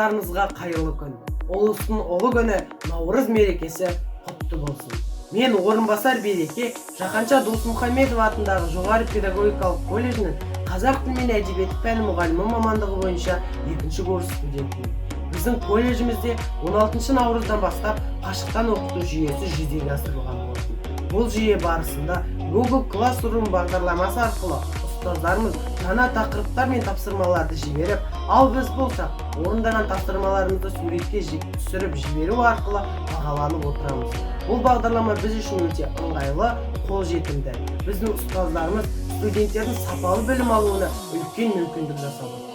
Барлықтарыңызға қайырлы күн! Ұлыстың ұлы күні, Наурыз мерекесі құтты болсын! Мен, Орынбасар Береке, Жақанша Досмұхамедов атындағы жоғары педагогикалық колледжінің қазақ тілі мен әдебиеті пәні мұғалімі мамандығы бойынша екінші курс студентімін. Біздің колледжімізде 16 наурыздан бастап қашықтан оқыту жүйесі жүзеге асырылған болатын. Бұл жүйе барысында Google Classroom бағдарламасы арқылы ұстаздарымыз жаңа тақырыптар мен тапсырмаларды жіберіп, ал біз болсақ, орындаған тапсырмаларымызды суретке түсіріп жіберу арқылы бағаланып отырамыз. Бұл бағдарлама біз үшін өте ыңғайлы, қолжетімді. Біздің ұстаздарымыз студенттердің сапалы білім алуына үлкен мүмкіндік жасап отыр.